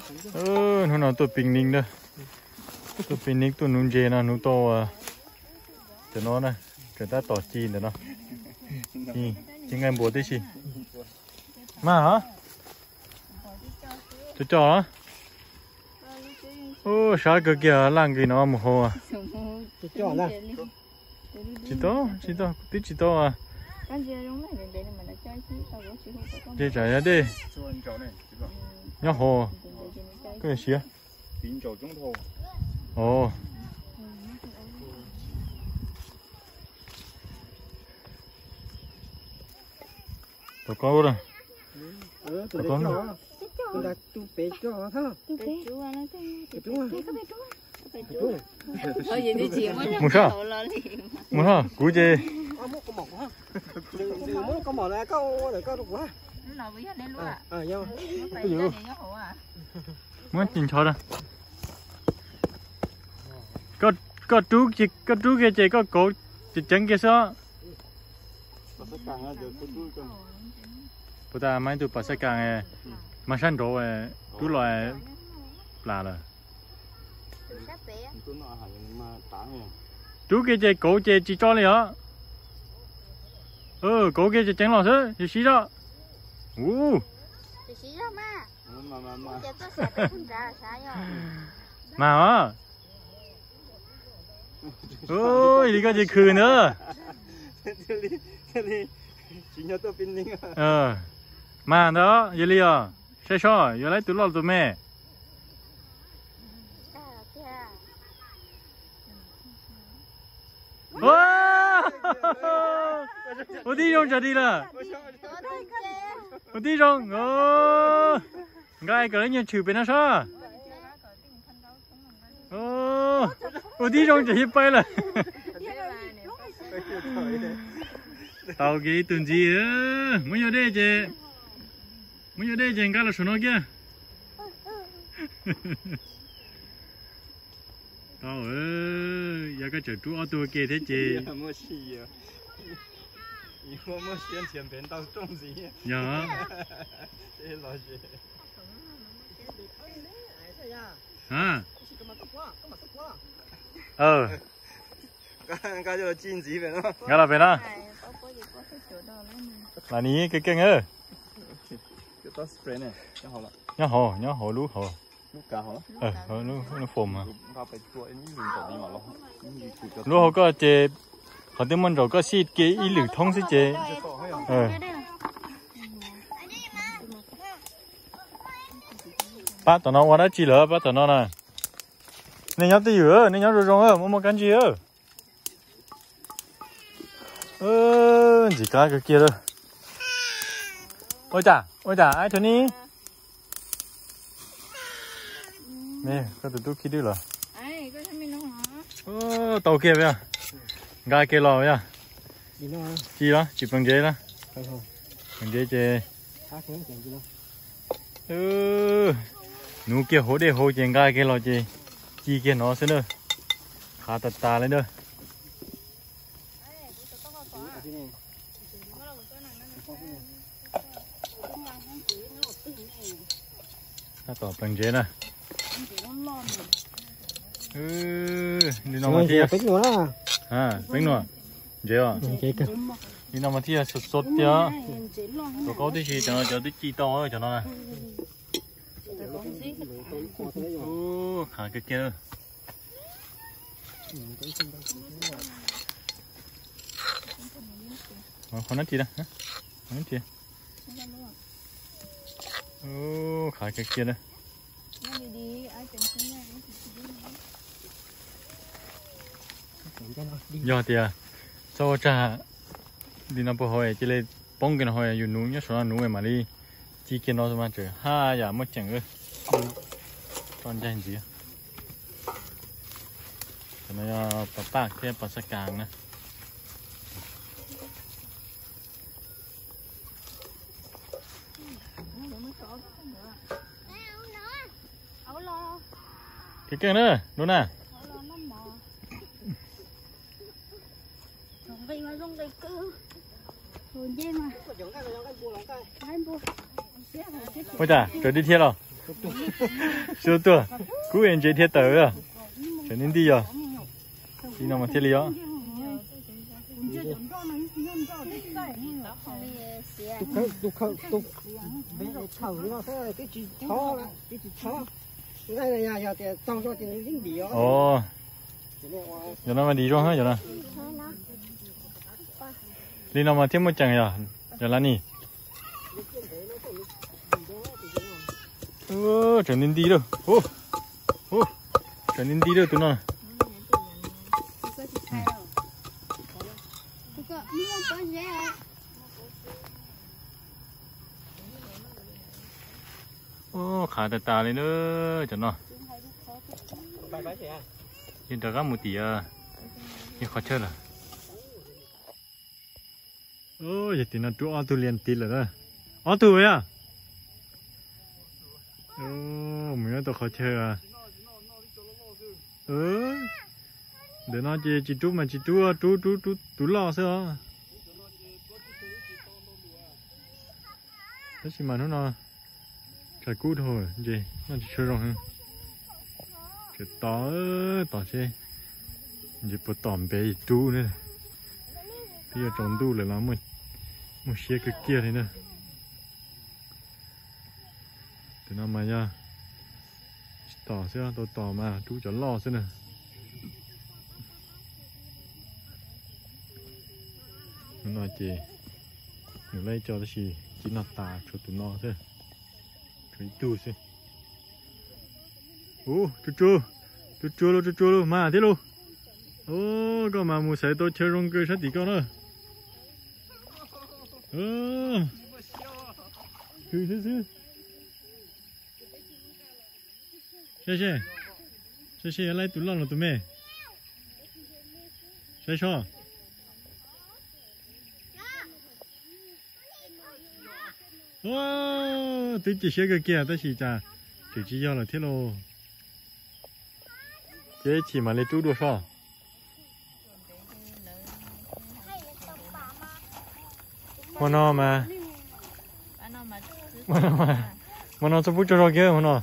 Hnub no tuaj picnic na, tuaj picnic tuaj nuv ntses no, nuv tau cov no na, tseem tab tom ci ntawm no, ci nqaij npua tib si. Mas hov, cov coj, sab kawg kiag laj nqis no mus hauv. Tsis tau, tsis tau, twb tsis tau. Ces tsam yog dej nyob hauv, koj siav. Tau koj ua. Mus soj, mus soj, kuv ces muab tis nchov. Koj rub kiag ces koj kauv ceev ceev kiag xwb. Puas tas mas ib tug pas xab kas mas sab nraud rub los plas lawm. Rub kiag ces kauv ces tsis tso li os. Kauv kiag ces ceev los xwb, siv zog. Ua mas os. Yog li koj ces khwv ntawd. Mas ntawd yog li os, saib seb yuav lawv tus loj tus me. Ua tib zoo tsawg dig lawm. Ua tib zoo. Nqa kom lawv nyuag tshwm pem no seb. Ua tib zoo tsawg dig pais lawm. Tau kiag ib tug ntxiv. Muab yuav dej ces, muab yuav dej ces nqa los saum no kiag. Tau, yog koj tseem rub ob tug ua ke thiab ces. Yog. Nqa los pem no. Las nis keej keej. Nyob hauv, nyob hauv lub hauv. Lub foam. Lub hauv koj ces qhov twg muaj ntsaum koj sij kiag ib lwm thoob xwb ces. Pab tom no ua dab tsi lawm pab tom no na? Nej nyob twj ywm, nej nyob zoo zoo, muaj muaj kab ntsig. Ntxim qab kawg kiag lawm. Ua cas, ua cas ai thw ni. Koj tus tub khib dwb los. Tau kiag yog. Nqa kiag los yog. Ci los tsis plees ntsev los. Plees ntsev ces nuv kiag hauv dej hauv ces nqa kiag los ces ci kiag no xwb na. Qhav tas tas li na. Tab tom plees ntsev na. Li no mas thiaj, peeb nuam ntsev os. Li no mas thiaj sov sov tiag. Tus qaub tib si cov no cov twb ci tau cov no. Qhav kiag kiag. Qhov nab ris na, qhov nab ris. Qhav kiag kiag na. Yog tias txhob ua tsag li no puag hauv cia li poob kiag no hauv, yus nuv nyob saum no nuv mam li ci kiag no mas tseem haj yam muaj ceem. Tso ncaig ntxiv. Cov no yog pas paj thiab pas xab kas na. Keej keej na, Lub na. Ua cas raws dib thiab los? Xyov tuaj, kub es ntses dhia tawm. Tseem nti nti yog. Li no mas thiaj li os. Tus khaws, tus khaws, tus khaws no xwb twb tsis chov, twb tsis chov. Yog tias tau zog ces nws yeej ntim os. Ov, yog no mas ntim zoo hab yog no. Li no mas thiaj muaj ceem yog, yog Laj Nis. Tseem nti nti lawm. Tseem nti nti lawm tus no. Qhav tas tas li na cov no. Yeej rov qab mus tim yawg qhov chaw lawm. Yog tim no rub ob tug lias tiv lawm na. Ob tug yog. Mus nyob tau qhov chaw. Ntawm no ces tsis rub mas tsis rub, rub rub rub tus loj xwb os. Tab sis mas hnub no tshav kub dhau, ntshe noj tsis tshua zoo heev. Tseem tos, tos seb ntshe puas tom npe rub na. Twb yuav tsaus ntuj lawm los muaj siab kawg kiag li na. Tus no mas yog tsis tom xwb, tau tom mas rub cov loj xwb na. Hnub no ces nws laij tso tab sis cia li noj tas tshuav tus no xwb, tshuav ib tug xwb. Ub, tsuag tsuag, tsuag tsuag lauj, tsuag tsuag lauj, mas thiab lauj. Koj mas mus xaiv tau chaw zoo kawg sab tim koj na. Khwv xwb xwb. Saib seb, saib seb yuav laij tus loj los tus me. Saib seb. Twb cia siab kawg kiag tab sis cas tseem tsis yog lawm thiab lauj. Ces chim mam li rub dua soj. Hmo no mas, hmo no txhob pub tsaug zog kiag hmo no.